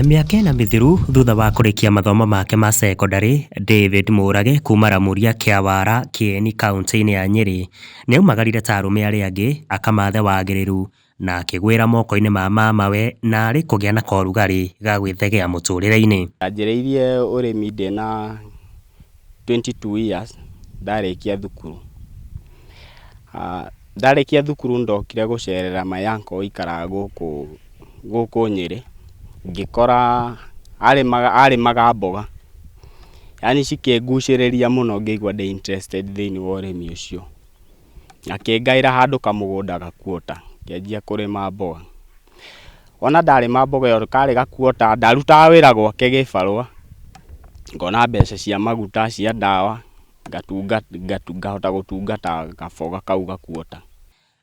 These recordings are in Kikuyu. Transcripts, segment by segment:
Mĩaka ĩna mĩthiru thutha wa kũrĩkia mathomo make ma cekondarĩ, David Mũrage kuma Ramuria Kĩawara, Kĩeni kauntĩ-inĩ ya Nyĩrĩ nĩaumagarire ta arũme arĩa angĩ akamathe wagĩrĩru na akĩgwĩra moko-inĩ ma mamawe na arĩ kũgĩa na korugarĩ ga gwĩthegea mũtũrĩre-inĩ. Ndanjĩrĩirie ũrĩmi ndĩna 22 years ndarĩkia thukuru. Ndarĩkia thukuru ndokire gũcerera my uncle ũikaraga gũkũ gũkũ Nyĩrĩ, ngĩkora arĩmaga arĩmaga mboga, yaani cikĩngucĩrĩria mũno ngĩigua ndĩ interested thĩiniĩ wa ũrĩmi ũcio. Akĩngaĩra handũ kamũgũnda ga quarter, ngĩanjia kũrĩma mboga. Wona ndarĩma mboga ĩyo karĩ ga quarter, ndarutaga wĩra gwake gĩbarũa, ngona mbeca cia maguta, cia ndawa, ngahota gũtungata gaboga kau ga quarter.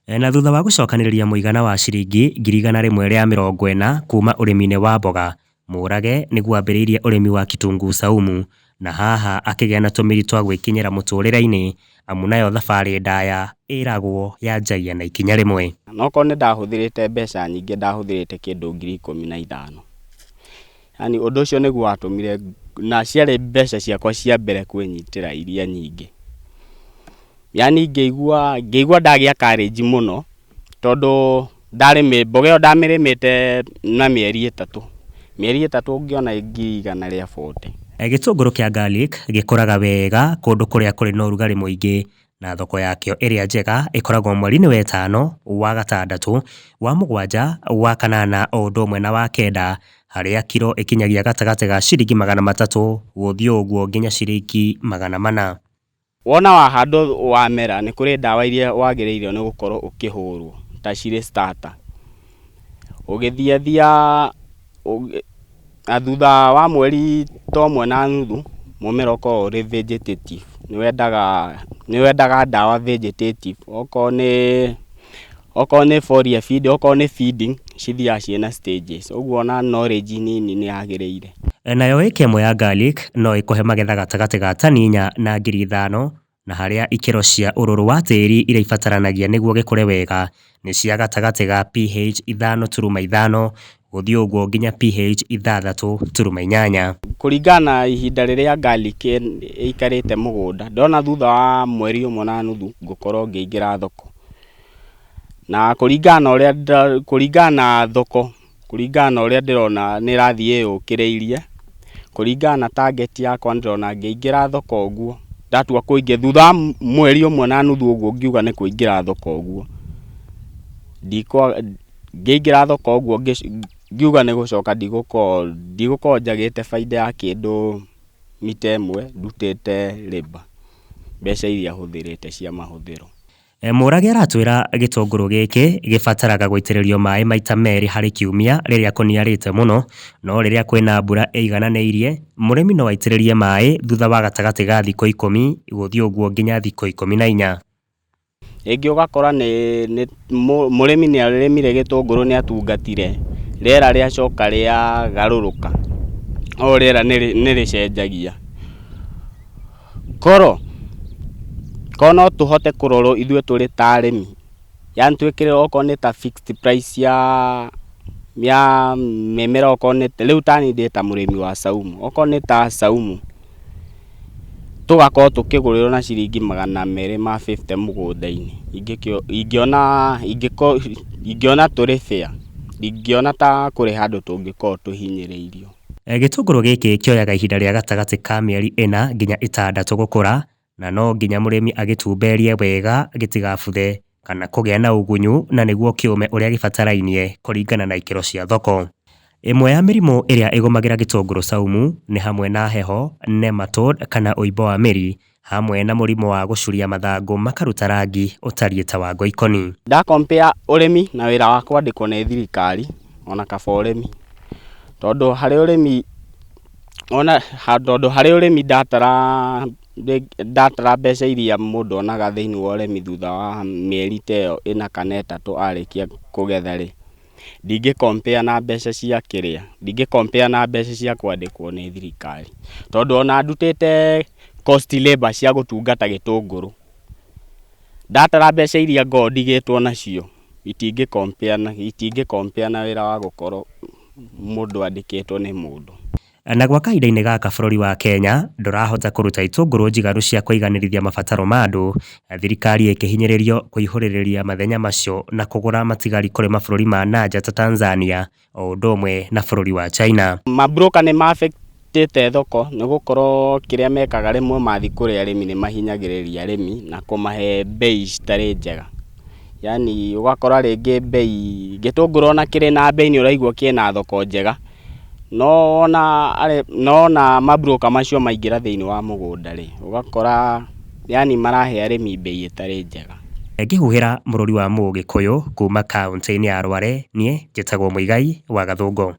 Na thutha wa gũcokanĩrĩria mũigana wa ciringi 140,000 kuma ũrĩmi-inĩ wa mboga, Mũrage nĩguo ambĩrĩirie ũrĩmi wa kitunguu saumu na haha akĩgĩa na tũmĩri twa gwĩkinyĩra mũtũrĩre-inĩ amu nayo thabarĩ ndaya ĩragwo yanjagia na ikinya rĩmwe. Na okorwo nĩ ndahũthĩrĩte mbeca nyingĩ ndahũthĩrĩte kĩndũ 15,000. Yaani ũndũ ũcio nĩguo watũmire na ciarĩ mbeca ciakwa cia mbere kwĩnyitĩra iria nyingĩ. Yaani ngĩigua ngĩigua ndagĩa courage mũno tondũ ndarĩmĩ mboga ĩyo ndamĩrĩmĩte na mĩeri 3, mĩeri 3 ngĩona 140,000. Gĩtũngũrũ kĩa garlic gĩkũraga wega kũndũ kũrĩa kũrĩ na ũrugarĩ mũingĩ na thoko yakĩo ĩrĩa njega ĩkoragwo mweri-inĩ wa ĩtano, wa gatandatũ, wa mũgwanja, wa kanana o ũndũ ũmwe na wa kenda harĩa kiro ĩkinyagia gatagatĩ ga ciringi 300 gũthiĩ ũguo nginya ciringi 400. Wona wahandwo wamera nĩ kũrĩ ndawa iria wagĩrĩirwo nĩ gũkorwo ũkĩhũrwo ta cirĩ starter. Ũgĩthiathia na thutha wa mweri ta ũmwe na nuthu mũmera ũkoragwo ũrĩ vegetative, nĩ wendaga ndawa vegetative, okorwo nĩ foliar feed, okorwo nĩ feeding cithiaga ciĩna stages, ũguo ona knowledge nini nĩ yagĩrĩire. Nayo ĩka ĩmwe ya garlic no ĩkũhe magetha gatagatĩ ga tani 4 na 5,000 na harĩa ikĩro cia ũrũrũ wa tĩri iria ibataranagia nĩguo gĩkũre wega nĩ cia gatagatĩ ga pH 5.5 gũthiĩ ũguo nginya pH 6.8. Kũringana na ihinda rĩrĩa garlic ĩikarĩte mũgũnda, ndona thutha wa mweri ũmwe na nuthu ngũkorwo ngĩingĩra thoko. Na kũringana na ũrĩa kũringana na thoko, kũringana na ũrĩa ndĩrona nĩ ĩrathiĩ ĩyũkĩrĩirie, kũringana na target yakwa ndĩrona ngĩingĩra thoko ũguo, ndatua kũingĩ thutha wa mweri ũmwe na nuthu ũguo ngiuga nĩ kũingĩra thoko ũguo, ngĩingĩra thoko ũguo ngiuga nĩ gũcoka ndigũkorwo njagĩte bainda ya kĩndũ mita ĩmwe ndutĩte labour, mbeca iria hũthĩrĩte cia mahũthĩro. Mũrage aratwĩra gĩtũngũrũ gĩkĩ gĩbataraga gũitĩrĩrio maĩ maita merĩ harĩ kiumia rĩrĩa kũniarĩte mũno, no rĩrĩa kwĩna mbura ĩigananĩirie mũrĩmi no aitĩrĩrie maĩ thutha wa gatagatĩ ga thikũ 10 gũthiĩ ũguo nginya thikũ 14. Rĩngĩ ũgakora nĩ mũrĩmi nĩ arĩmire gĩtũngũrũ nĩ atungatire, rĩera rĩacoka rĩagarũrũka, o rĩera nĩ rĩcenjagia. Korwo no tũhote kũrorwo ithuĩ tũrĩ ta arĩmi, yaani twĩkĩrĩrwo okorwo nĩ ta fixed price ya mĩmera okorwo nĩ rĩu ta niĩ ndĩ ta mũrĩmi wa saumu, okorwo nĩ ta saumu tũgakorwo tũkĩgũrĩrwo na ciringi 250 mũgũnda-inĩ, ingĩona tũrĩ fair, ndingĩona ta kũrĩ handũ tũngĩkorwo tũhinyĩrĩirio. Gĩtũngũrũ gĩkĩ kĩoyaga ihinda rĩa gatagatĩ ka mĩeri 4 nginya 6 gũkũra na no nginya mũrĩmi agĩtumberie wega gĩtigabuthe kana kũgĩa na ũgunyu na nĩguo kĩũme ũrĩa gĩbatarainie kũringana na ikĩro cia thoko. Ĩmwe ya mĩrimũ ĩrĩa ĩgũmagĩra gĩtũngũrũ saumu nĩ hamwe na heho, nematode kana ũimbo wa mĩri hamwe na mũrimũ wa gũcuria mathangũ makaruta rangi ũtariĩ ta wa ngoikoni. Nda compare ũrĩmi na wĩra wa kwandĩkwo nĩ thirikari ona kaba ũrĩmi, tondũ harĩ ũrĩmi ona tondũ harĩ ũrĩmi ndatara mbeca iria mũndũ onaga thĩiniĩ wa ũrĩmi thutha wa mĩeri ta ĩyo 4 kana 3 arĩkia kũgetha rĩ, ndingĩ compare na mbeca cia kĩrĩa, ndingĩ compare na mbeca cia kwandĩkwo nĩ thirikari, tondũ ona ndutĩte cost labour cia gũtungata gĩtũngũrũ, ndatara mbeca iria ngoragwo ndigĩtwo nacio itingĩ compare na wĩra wa gũkorwo Mũndũ andĩkĩtwo nĩ mũndũ. Na gwa kahinda-inĩ gaka bũrũri wa Kenya ndũrahota kũruta itũngũrũ njiganu cia kũiganĩrithia mabataro ma andũ, thirikari ĩkĩhinyĩrĩrio kũihũrĩrĩria mathenya macio na kũgũra matigari kũrĩ mabũrũri ma na nja ta Tanzania o ũndũ ũmwe na bũrũri wa China. Mabroka nĩ ma-affect-ĩte thoko nĩ gũkorwo kĩrĩa mekaga rĩmwe mathiĩ kũrĩ arĩmi nĩ mahinyagĩrĩria arĩmi na kũmahe mbei citarĩ njega. Yaani ũgakora rĩngĩ mbei, gĩtũngũrũ ona kĩrĩ na mbei nĩ ũraigua kĩna thoko njega, no wona no wona mabroka macio maingĩra thĩinĩ wa mũgũnda rĩ, ũgakora yaani marahe arĩmi mbei ĩtarĩ njega. Ngĩhuhĩra mũrũri wa Mũgĩkũyũ kuma kaũntĩ-inĩ ya Rware, niĩ njĩtagwo Mũigai wa Gathũngũ.